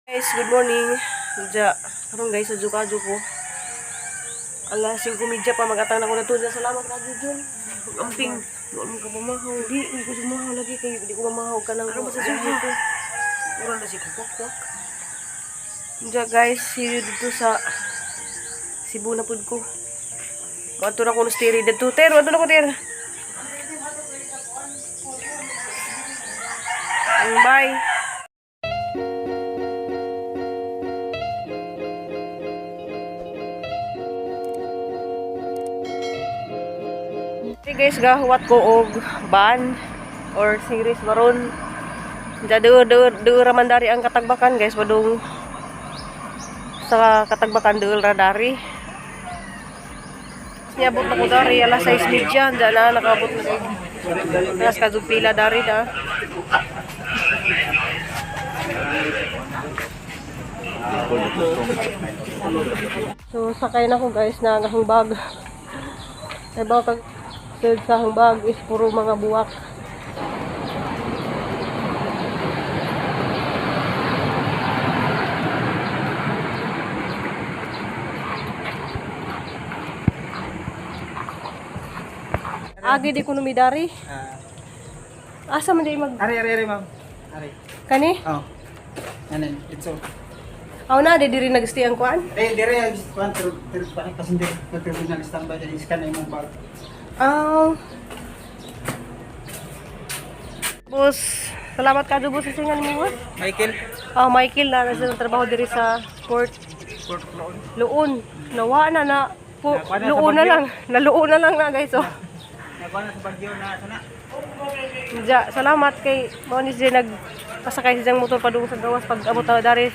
Guys, good morning. Ja, karon guys, sa Jukado ko. Alas 5:30 pa magatang na ko na to. Salamat ka Jun. Amping, doon mo ka pamahaw. Di ko sumahaw lagi kay di ko mamahaw ka nang Ano ba sa suha? Mura na si kukwak-kwak. Ja guys, see you dito sa Cebu na pud ko. Maadto na ko ng steering dito. Ter, maadto na ko, ter. Bye. Hey guys, gahuwat ko og van or series maron. Ja duur duur duur ra man dari ang Katagbakan, guys, padung sa Katagbakan duol ra dari. Niabot na ko dari alas 6:30, diyan na nakaabot na kay. Alas kadug pila dari da. So sakay na ko, guys, na ang akong bag. Ay baka sa akong bag is puro mga buwak. Agi di ko numidari. Asa man di mag Ari, ari, ari, ma'am. Ari. Kani? Oh. Ano, it's all. Aw na di diri nagstay ang kuan. Eh, dire, kuan, pero, pero, passenger, pero, pero, standby, dyan, iskan na imong bag. Aw. Boss, salamat ka boss sa singan mo, boss. Michael. Ah, Michael na nasa trabaho diri sa Port Port Loon. Luon. Nawa na na po, Nakuha na sa luon na Bagyo. lang. Naluon na lang na, guys, oh. Nakuha na sa Bagyo na, sana. Ja, salamat kay mao ni siya nagpasakay siyang motor padung sa gawas pag abot na dari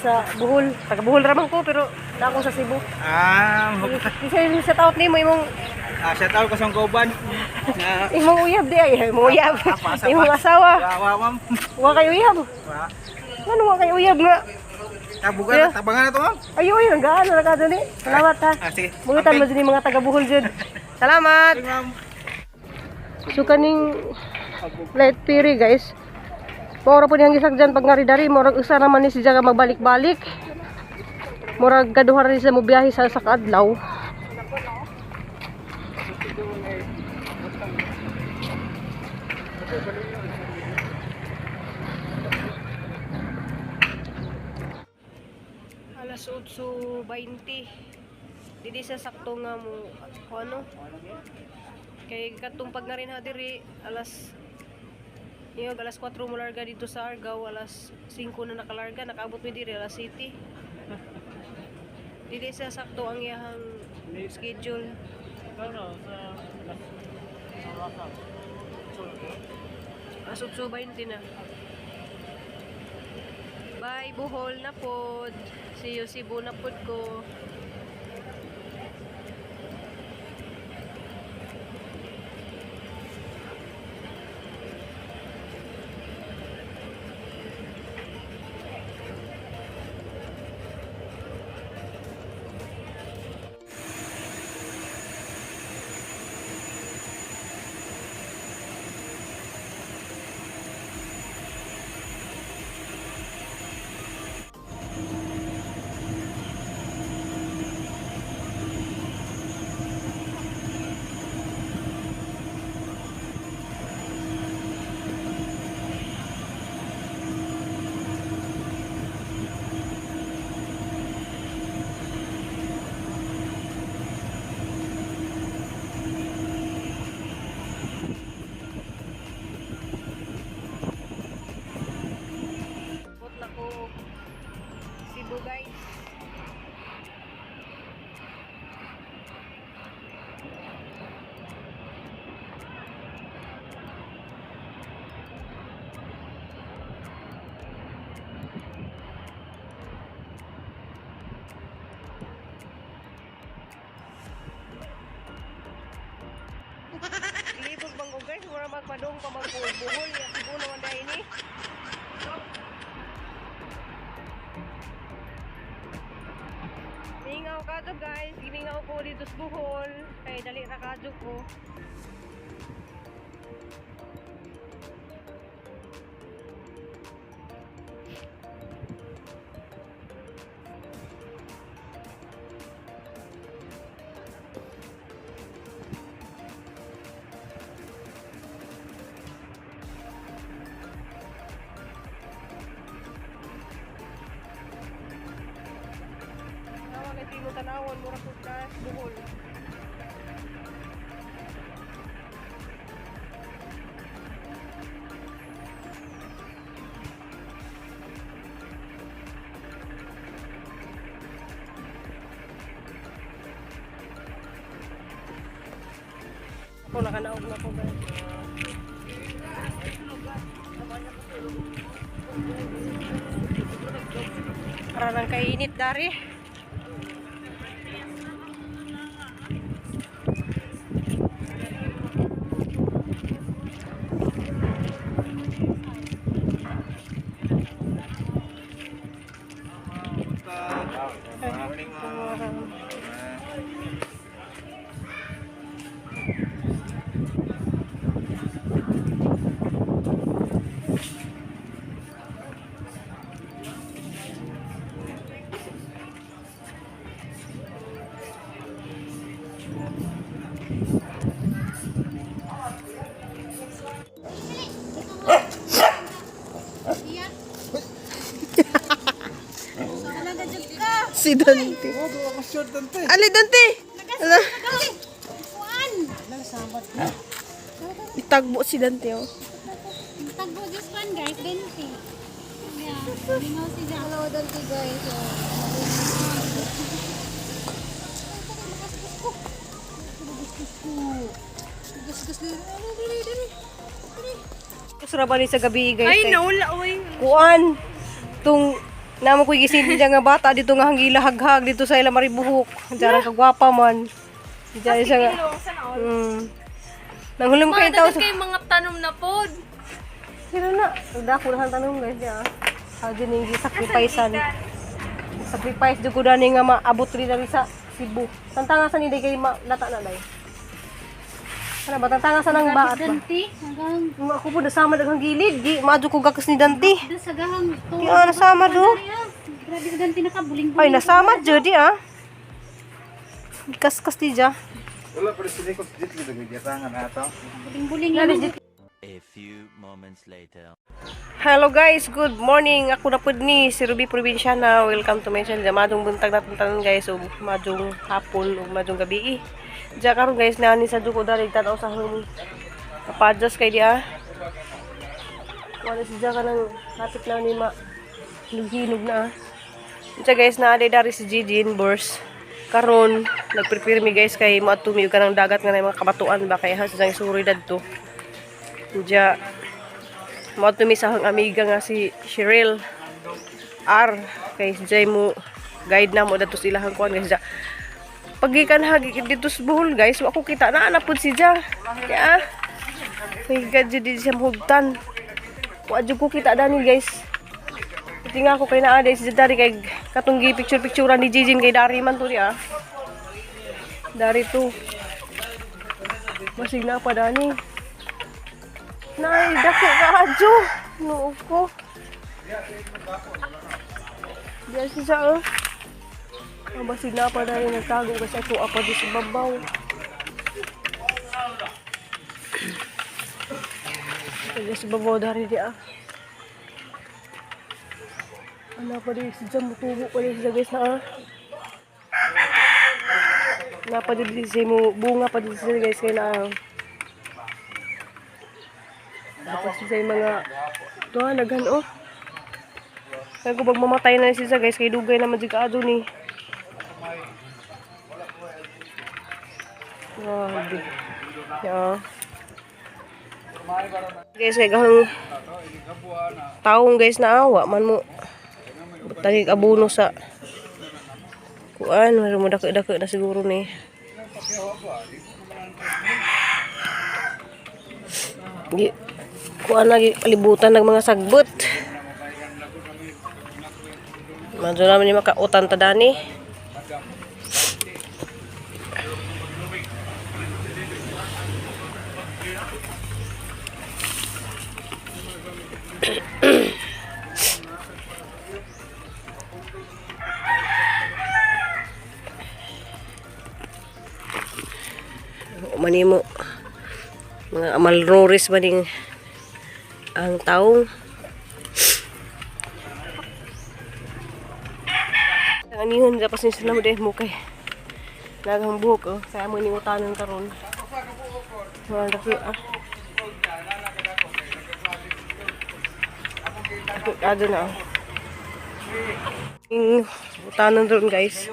sa Bohol. Taga Bohol ra man ko pero na ako sa Cebu. Kasi shout out nimo imong Shout out ko sa kauban. Na, imong uyab di ay, imong uyab. Apa, asa Imong pa? asawa. Wa, wa, ma'am. Wa kay uyab. Wa. Ngano wa kay uyab nga? Tabugan, Yeah. tabangan na to, ma'am. Ayo ay gaan na ka dali. Salamat ha. Ah, sige. Bungitan mo din yung mga taga Bohol jud. Salamat. Sige, ma'am. So kaning light ferry, guys. Mura po niyang gisakyan pag ngari dari, murag usa naman ni siya nga magbalik-balik. Murag kaduha rin siya mobiyahe sa kaadlaw. Alas 8:20. Dili sa sakto nga mo kung ano. Kay katong pag nga rin ha diri alas Niyog, alas 4 mo larga dito sa Argao, alas 5 na nakalarga, nakaabot mi diri alas 7. Dili sa sakto ang iyahang schedule. Alas 8:20 na. Bye, Bohol na pod. See you Cebu na pod ko. Bot na ko Cebu, guys. Libog bang ko, guys, mura magpadong pa man ko Bohol ya Cebu naman dahil ni. Mingaw ka to, guys. Gimingaw ko dito sa Bohol. Kay dali ra kadyo ko. Nindot mo tanawon, mura pud na Bohol. Ako nakanaog na ko, guys. Para nang kainit dari. Si Dante. Ali, Dante! Ala. Itagbo si Dante, oh. Tagbo this one, guys, 20. Yeah, lingaw si Jack. Hello, Dante, guys. Kasura ba ni sa gabi, guys? Ay, nawala, oy. Kuan. Tung namo ko'y gisin diyan nga bata dito nga hanggila haghag dito sa ila maribuhok. Diyan ang kagwapa man. Diyan siya nga. Nanghulom kay Mga tao dagat sa kay mga tanom na pod. Sino na? Dako na tanong, guys, niya. How din yung sacrifice. Sacrifice jud ko dani nga maabot rin dali sa Cebu. Tantanga sa ni kay lata na day. Ano ba tantanga sa nang baat ba? Dante, hanggang Nga ako po nasama daghang gilid, gi maadyo ko gakas ni Dante. doon sa gahang to. Di ah, nasama do. Grabe sa Dante nakabuling-buling. Ay, nasama jud di ah. Kaskas di ja. Wala pero sila ko dito dito gitangan ato. Buling-buling yun. A few moments later. Hello guys, good morning. Ako na pud ni si Ruby Provinciana. Welcome to my channel. Madong buntag natin tanan, guys, ug madong hapon ug madong gabi. Diya karon, guys, nani sa duko dali tan-aw sa home. Kapadjas kay di ah. Wala si Diya kanang hapit na ni ma hinog na ah. Diya guys, naa day dari si Gigi Bors. Karon, nagprepare mi, guys, kay moadto mi og kanang dagat nga na mga kabatuan ba kay ha sa siyang suroy dadto. Diya mo mi sa akong amiga nga si Cheryl R kay si Jay mo guide na mo dadto sa ilahang kuan, guys. Ja pagikan hagi dito sa Bohol, guys, wa ko kita na na pud si Ja kaya may God jud di siya mahugtan. Wa jud ko kita dani, guys. Iti nga ako kay naa day si Dari kay katong gi picture picturean ni Jijin kay dari man to di ah. Dari to basig na pa dani. Nay, dako ka adyo. Noo ko. Diyan siya oh. Ang basig na pa dahil nagtago kasi ako apa di sa babaw. Diyan sa babaw dari di ah. Ano pa di siya mutubo pa di siya, guys, na ah. Na pa di siya mo bunga pa di siya, guys, kay na ah. Tapos sa mga ito ah, naghan oh. Kaya ko pag mamatay na siya, guys, kay dugay naman jud kaadto ni. Grabe. Yeah. Guys, kay gahang taong, guys, na awa man mo tagig abono sa kuan, meron mo dako-dako na siguro ni. Gi kuan lagi kalibutan ng mga sagbot. Madyo naman ni makautan ta dani. Manimo mga amalroris ba ning ang taong. Ang anihon sa pasensya na mo deh mo kay naghang buhok oh. Kaya mo ningutanon karon. Mga daki ah. Ado na oh. Yung utanon doon, guys.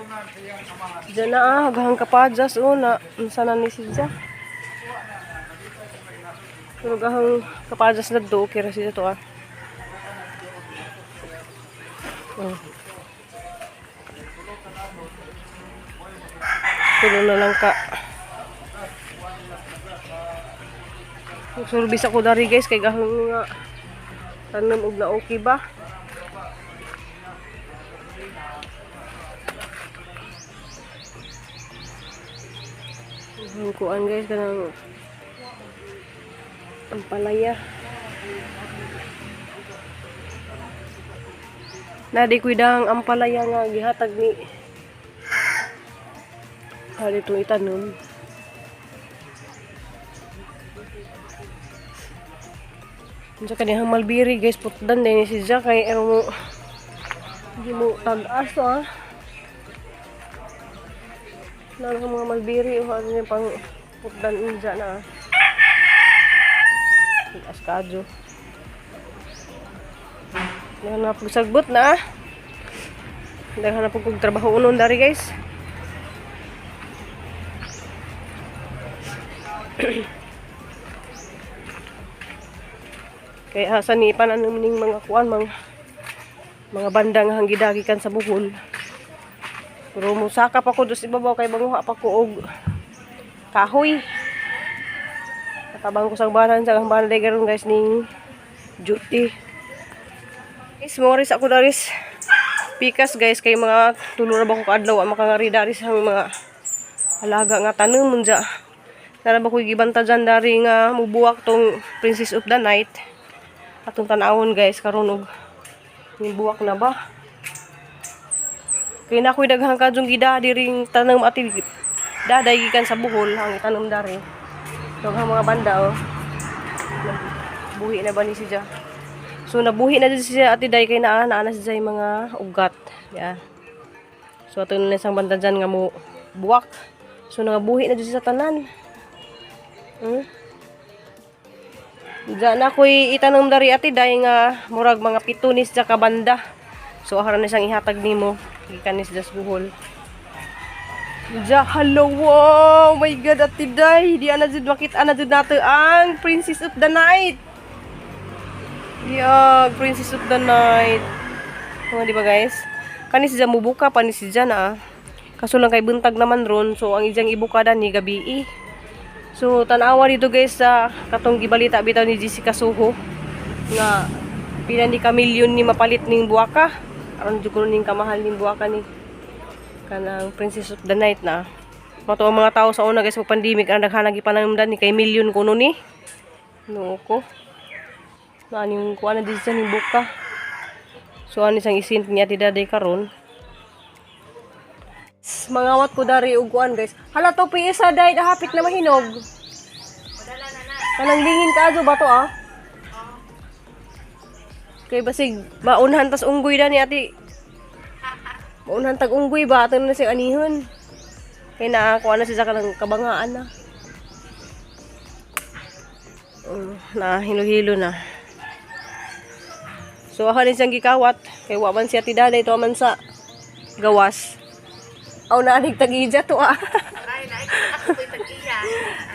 Diyan na ah, hagahang kapadjas oh na unsa na ni siya. Pero gahang kapadjas na do okay ra siya to ah. Oh. Tulo na lang ka. Service ako dari guys kay gahang nga tanom og na okay ba? Ang kuan guys kanang ang palaya. Nadi kuidang ang ampalaya nga gihatag ni Kali itong itanom. Unsa kanihang malbiri guys, putdan din ni si Jack kay ero mo hindi mo tag-aso ah. Lalo sa mga malbiri o ano yung pang putdan inja na ah. Tag-as kadyo. Daghan na pagsagbot na ah. Daghan na pag trabaho unon dari guys. Kaya asa ni panan ning mga kuan mga mga banda nga hanggidagi kan sa Bohol. Pero musaka pa ko dos ibabaw kay banguha pa ko og kahoy. Katabang ko sa banan sa ang banan karon guys ning duty. Guys, moris ako daris pikas guys kay mga tulo ra ba ko kaadlaw ang makangari dari sa mga alaga nga tanom unja. Nara ba ko gibanta dyan dari nga mubuwak tong Princess of the Night. Atong tanawon guys karon og buwak na ba? Kay na ako'y daghang kadyong gida diring tanong ati daday gikan sa Bohol ang itanom dari. Daghang mga banda oh. Buhi na ba ni siya? So nabuhi na din siya ati day kay naa naa na siya yung mga ugat. Yeah. So ato na isang banda dyan nga mo buwak. So nangabuhi na dyan siya sa tanan. Diyan ako'y itanom dari ati day nga murag mga pito ni siya ka banda. So aharan na siyang ihatag nimo gikan ni siya sa Bohol. Ja, hello, wow, my God, ati day. Di ana jud makita na jud nato ang Princess of the Night. Yeah, Princess of the Night. Oh, di ba guys? Kani siya mubuka pa ni siya na. Ah. Kaso lang kay buntag naman ron, so ang ijang ibuka ni gabi eh. So tan-awa dito guys sa katong gibalita bitaw ni Jessica Soho nga pila ni ka milyon ni mapalit ning buwaka. Aron jud kuno ning kamahal ning buwaka ni kanang Princess of the Night na. Mato ang mga tao sa una guys, pag pandemic ang daghan gipanamdan ni kay milyon kuno ni. No ko. Na yung kuan na dito ning buka. So ano siyang isint niya ti daday karon. Mangawat ko dari og kuan guys. Hala to isa day dahapit na mahinog. Kanang lingin ka ba to ah? Kay basig maunhan tas unggoy da ni ati. Maunhan tag unggoy ba ato na siya anihon. Kay naa kuan na siya kanang kabangaan na. Na hilo-hilo na. So ako rin siyang gikawat kay wa man siya ti daday to man sa gawas. Aw naanig tag-ija to ah.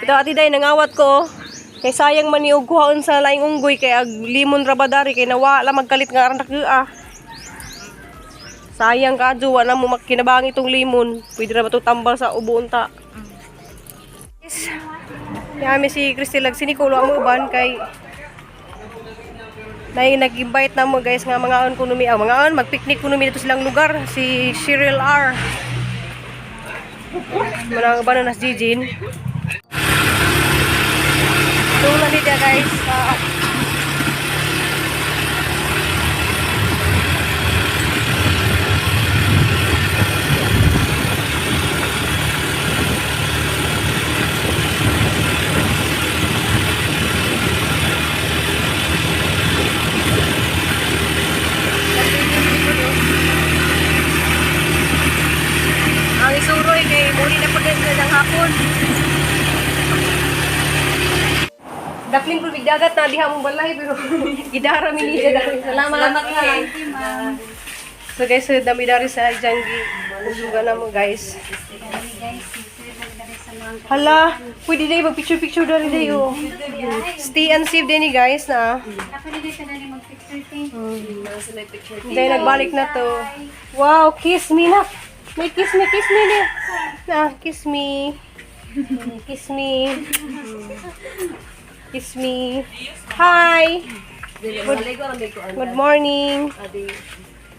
Ito ati day nangawat ko. Oh. Kay sayang man ni og kuhaon sa laing unggoy kay ag limon ra ba dari kay nawa la magkalit nga aran ah. Sayang kadyo wa na mo makinabang itong limon. Pwede ra ba to tambal sa ubo unta. Yes. Yami si Cristel ag sinikulo ang uban kay Nay nag-invite na mo guys nga mga on kuno mi ah, mga on magpicnic kuno mi dito silang lugar si Cheryl R. Manang ba na nas Jijin. So nandito guys. hapon. Daplin po dagat na diha mong balay pero gidara mi niya dali. Salamat. Salamat ha. So guys, so dami dari sa Janggi. Usuga na mo, guys. Dali guys, sir, dali sa mga Hala, pwede na mag picture picture dali dayo. Stay and save din ni guys na. Ako dili ka dali mag-picture te. Hindi nagbalik na to. Wow, kiss me na. May kiss me ni. Na, kiss me. Kiss me. Kiss me. Hi. Good morning.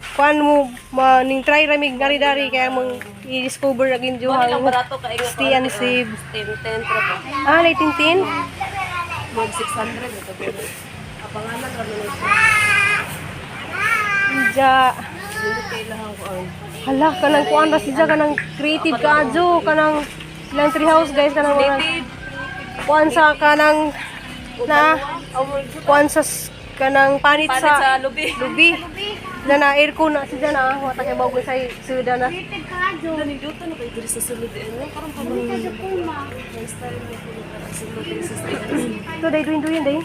Kuan mo ma, ning try ramig ngari dari kaya mong i-discover agin Ang juhang barato kay nga stay and save. 10 10 tra ba? Ah, lay tintin. Mag 600 ito. Apangalan ra man siya. Ja. Dili kay lahang kuan. Hala, kanang kuan ra siya kanang creative kaadyo kanang ilang tree house guys kanang mga kuan sa kanang na kuan sa kanang panit Panit sa sa lubi. lubi na na aircon na siya na wa ta kay bago sa suda na. Creative ka jo. Nindot na kay diri sa sulod eh. Ano karon pa man Ka jo kuma. style mo ko na sulod diri sa station. Ito day duin duin day.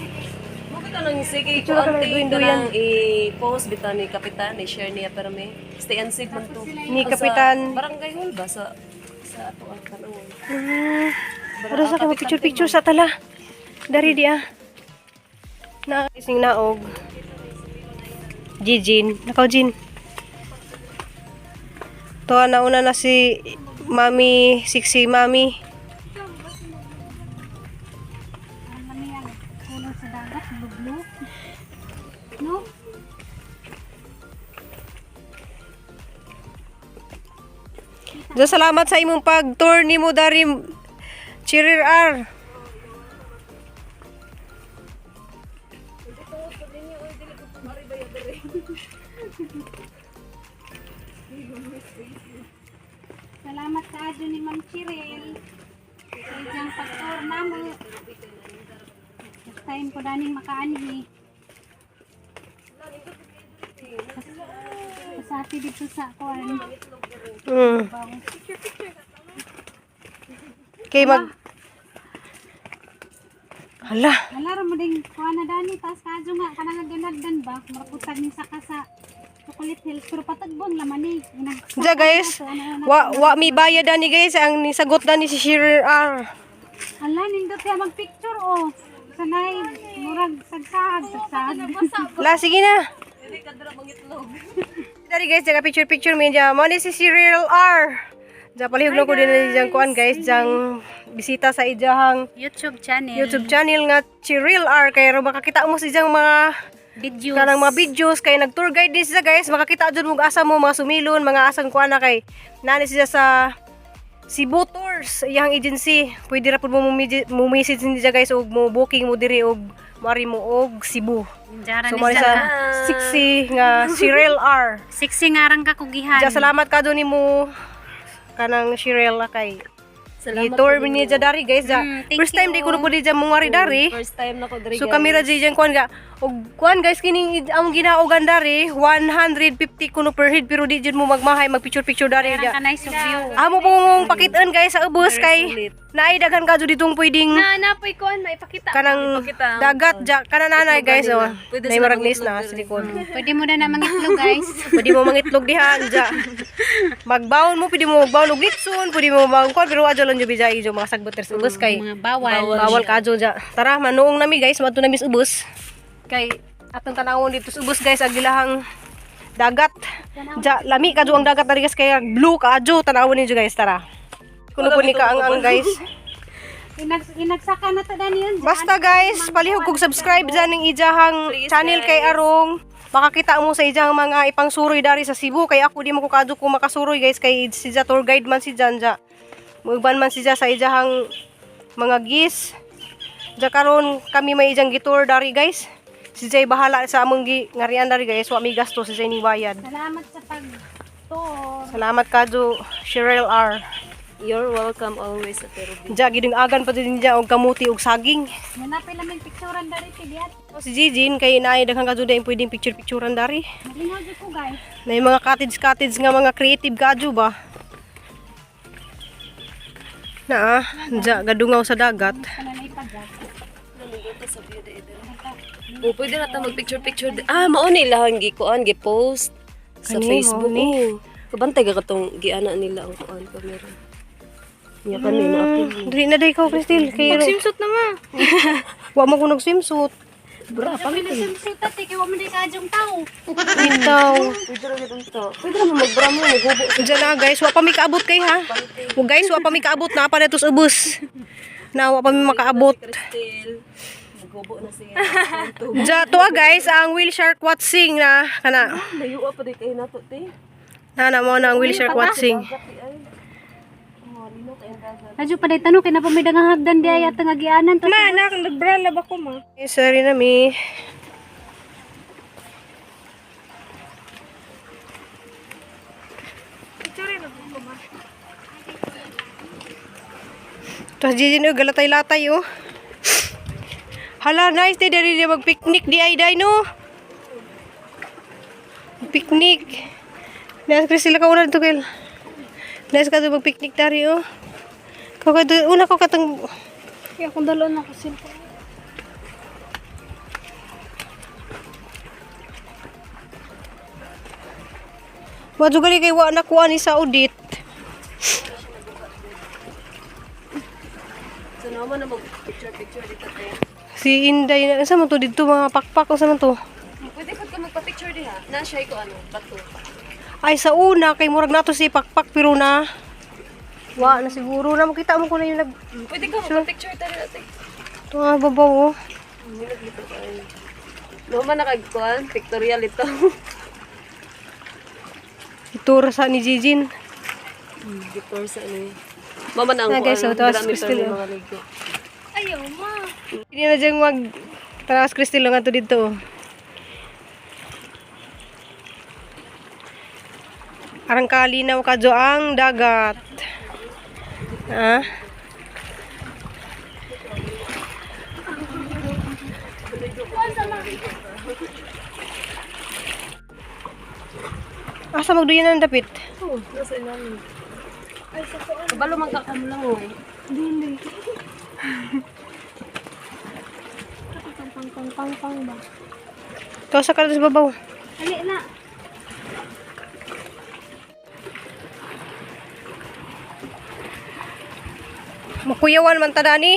Mo kita nang sige Picture ka kuan lang, te duyan-duyan. kanang i-post bitaw ni kapitan i-share niya pero may stay and save man to. Ni O, sa Kapitan. Barangay Hall ba sa sa ato ang tanong. Ano sa kamo picture picture sa tala. Dari di ah. Na ising naog. Jijin, nakaw Jin. To nauna na si Mami, sexy Mami. Ang lami ang kulong sa dagat, blue. No? Jo, salamat sa imong pag-tour nimo dari Chirir R. Salamat sa adyo ni Ma'am Chirel. Sa iyang pag-tour namo. First time ko daning makaanhi. Pasati dito sa kuan. Kay mag Hala, Wala ra mo ding kuan na dani taas kadyo nga kanang ganagdan ba maraputag ni saka sa Chocolate Hills pero patagbon laman ni. Inag- Ja guys, wa wa mi bayad ani guys ang nisagot dani si Chirir R. Ala nindot ya magpicture oh. Sanay murag sagsag sagsag. La, sige na. Dari guys, jaga picture picture mi dyan. Mo ni si Cyril R. Diyan palihog lang ko din na diyang kuan guys, diyang bisita sa ijahang YouTube channel. YouTube channel nga Cyril R. Kay ro makakita mo sa ijang mga Videos. kanang mga videos kay nag tour guide din siya guys, makakita jud mo asa mo mga sumilon, mga asang kuan na kay nani siya sa Cebu Tours, iyang agency. Pwede ra pud mo mo message niya guys og mo booking mo diri og mari mo og Cebu. Jara So ni mao ni sa sa sexy nga Cyril R. Sexy nga rang kakugihan. Ja, salamat ka doon mo kanang Cyril kay Salamat i-tour mi niya dari guys. Ja. Thank First time di ko na po di dyan mungari dari. First time na ko diri. So kami ra di dyan kuan ga. Og kuan guys kining among ginaogan dari 150 kuno per head pero di jud mo magmahay mag picture picture dari Parang ja. kanay sa view. Amo po mong pakitaan guys sa ubos kay naay daghan ka jud ditong pwedeng Na napoy kuan maipakita. kanang Ipakita ang- dagat ja kanan nanay guys oh. Pwede Nay sila marag nis mangitlog na diri. sa likod. Pwede mo na namang itlog guys. Pwede mo mangitlog diha ja. Magbaon mo, pwede mo magbaon og litson, pwede mo magbaon kuan pero adyo lang jud bijay ijo mga sagbot sa ubos kay Mga bawal. bawal ka adyo ja. Tara manuong nami guys, madto nami sa ubos. Kay atong tanawon dito sa ubos guys ang gilahang dagat. Ja, lami ka ang dagat diri guys kay blue ka adyo tanawon ninyo guys tara. Kuno po ni ka ang guys. Inagsaka na to dani yun. Basta guys, palihog kog subscribe dyan ng ijahang channel kay Arong. Makakita mo sa ijahang mga ipangsuroy dari sa Cebu. Kay ako di mo ko kadyo ko makasuroy guys kay si Ja tour guide man si Jan ja. Muigban man si Ja sa ijahang mga gis. Ja karon kami may ijang gitour dari guys. Si Jay bahala sa among gi ngarian dari guys, wa mi gasto si Jay ni bayad. Salamat sa pag-tour. Salamat kadyo Cheryl R. You're welcome always sa Ruby. Ja giding agan pa din niya og kamuti og saging. Nanapay lang yung picturean dari tibiyat. Si Jijin kay naay daghang kadyo dayong pwedeng picture-picturean dari. Malingaw jud ko guys. Na yung mga cottage-cottage nga mga creative kadyo ba? Na ah, dya, gadungaw sa dagat. Kanang ipagat. Oh, pwede na ta mag-picture-picture. Ah, mao ni ilahang gikuan, gi-post sa Kani, Facebook. mao ni. Oh. Kabantay ka katong giana nila ang kuan kamera. Nya kani na apil. Dili na day ko, Cristel. Kay Swimsuit na ma. wa mo ko nag-swimsuit. Bra, pangit. Swimsuit ate kay wa man di kadyong tao. Bitaw. Pwede ra gid to. Pwede ra mo magbra mo, maghubo. Diyan na guys, wa pa mi kaabot kay ha. O guys, wa pa mi kaabot na pa na ubos. Na wa pa mi makaabot. Cristel. Maghubo na siya. Diyan to ah, guys, ang whale shark watching na kana. Layo pa di kay nato te. Na na mo na ang whale shark watching. Radyo pa day tanong kay na pa may dangahagdan di ay atang agianan to. Ma, anak, nagbrala ba ko ma? Eh, sorry na mi. Tapos di din oh, galatay-latay oh. Hala, nice day dali di mag-picnic di ay day no. Picnic. Nice Chris sila ka una dito kayo. Nice ka to mag-picnic dari oh. Kau ka una ko katong Kaya akong dalon ako cellphone. Wadyo gali kay wa nakuha ni sa audit. So naman na mag-picture-picture dito te. Si Inday na sa man to didto mga pakpak o sa man to. Pwede ka magpa-picture diha. Na siya ko ano, bato. Ay sa una kay murag nato si pakpak pero na wa na siguro na makita mo ko na yung nag Pwede ka magpa-picture tayo ate. ito nga babaw oh. Naman na kag kuan, pictorial ito. Itura sa ni Jijin. Picture sa ano. Mama na ang Na, guys, kuan, so, tawas marami pa Cristel, rin oh. mga ligo. Ayaw ma. Hindi na diyang mag taras Cristel nga to dito. oh. Arang kalinaw kadyo ang dagat. Ah? Asa magduyan ang dapit? Oh, nasa ilalim. Kabalo man ka kamo lang oy. Dili. Pang pang pang pang pang ba. Ito sa sa babaw. Ali na. Makuyawan man ta dani.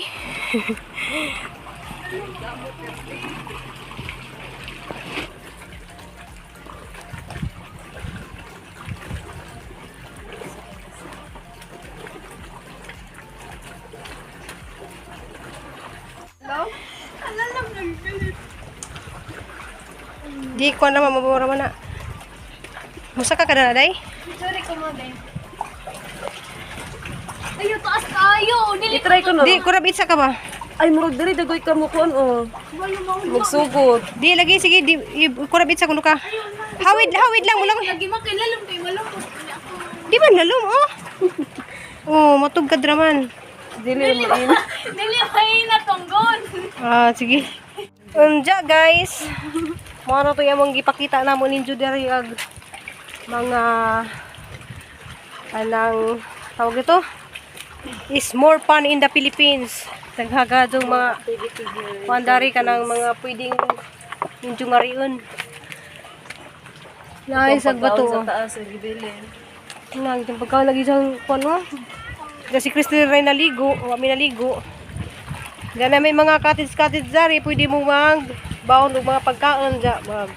Di ko na mababara man na. Musa ka kada day? Sorry ko mo day. Ayaw taas kayo. Dili I-try ko na. Di kurab itsa ka ba? Ay, murag diri dagoy ka mo kuan oh. Magsugod. Di lagi sige di kurab itsa kuno ka. Hawid hawid lang mo lang. Lagi man kay lalom kay malungkot. Di ba nalum oh? Oh, matug ka draman. Dili mo in. Dili may natunggon. Ah, sige. Unja guys. Mao na to yung gipakita namo ninyo diri ag mga anang tawag ito is more fun in the Philippines. Naghagadong mga pandari ka ng mga pwedeng ninyo ngarion. Nice, ang bato. Sa oh. taas ang gibilin. Nang itong pagkaon lagi siyang kuan mo. Kasi Crystal Ray naligo, wa mi naligo. Gana may mga cottage cottage dari, pwede mo mag baon og mga pagkaon ja, mag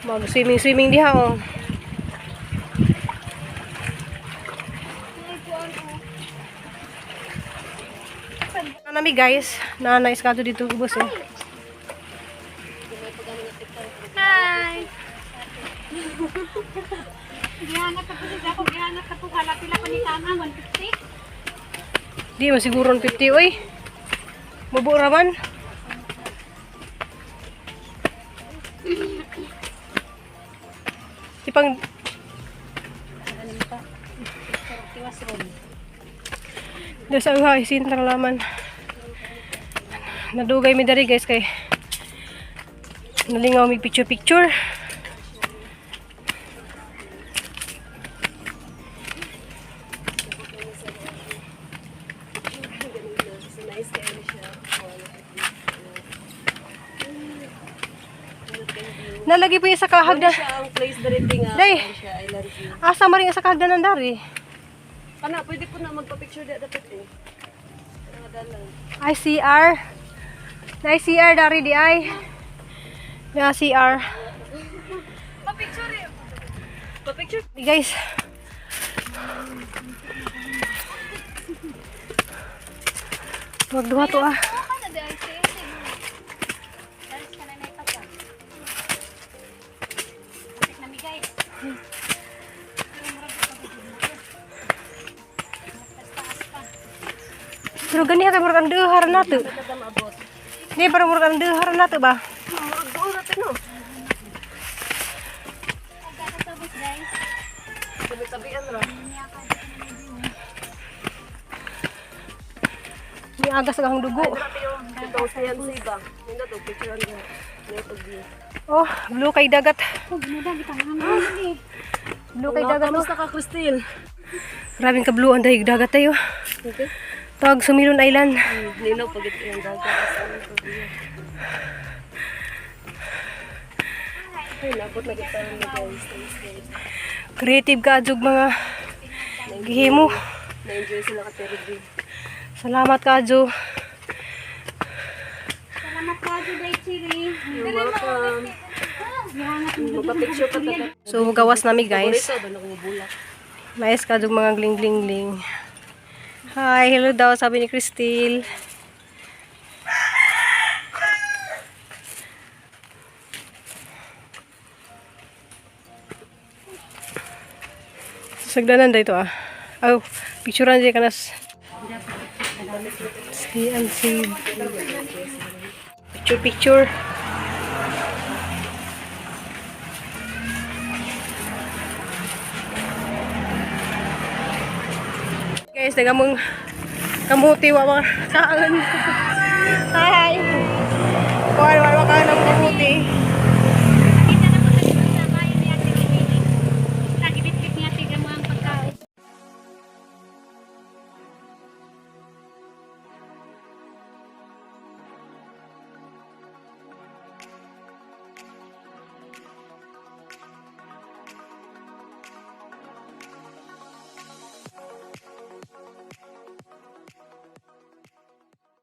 mag swimming swimming diha oh. Nami guys, na nice ka dito ubos oh. Hi. Gihangat ako sa ako, gihangat ako kala pila pa ni Kanga 150. Di mo siguro 50 oy. Mubo ra man. Ipang Doon sa uha, sintra laman. Nadugay mi dari guys kay nalingaw mi picture picture. Nalagi po yung sa kahagdan. Siya ang place diri nga. Day. Kuan siya, island view. Asa maring sa kahagdanan dari? Kana pwede po na magpa-picture di dapat eh. Mga dalan. ICR. Na ICR dari di ay. Na CR. Pa-picture eh. Pa-picture. Guys. Magduha to ah. Pero gani ka murag ang dehar na to. Ni parang murag ang dehar na to ba? Murag doon natin no. Tabi-tabian ra. Ni agas ang dugo. Ito sa yan sa iba. Nindot og picture ang nindot view. Oh, blue kay dagat. Oh, ginuda bitang ang eh. Blue kay dagat. Oh. Kamusta ka, Christine? Grabing ka blue ang dahig dagat tayo. Okay. Tawag Sumilon Island. Nino pag ito yung dagat. Ay, nabot na kita ni guys. Thanks, guys. Creative ka jug mga gihimo. Na-enjoy sila ka Terry. Salamat ka Jo. Salamat ka Day Chiri. You're welcome. Gihangat mo. Magpa-picture pa tayo. So gawas nami guys. Paborito ba nakubulak? Mais ka jug mga gling gling gling. Hi, hello daw sabi ni Christine. Sagdanan dito ah. Oh, picturean diya kanas. See and see. Picture picture. Guys, nagamong kamuti wa mga kaan. Hi. Kuan wa mga kaan ang kamuti.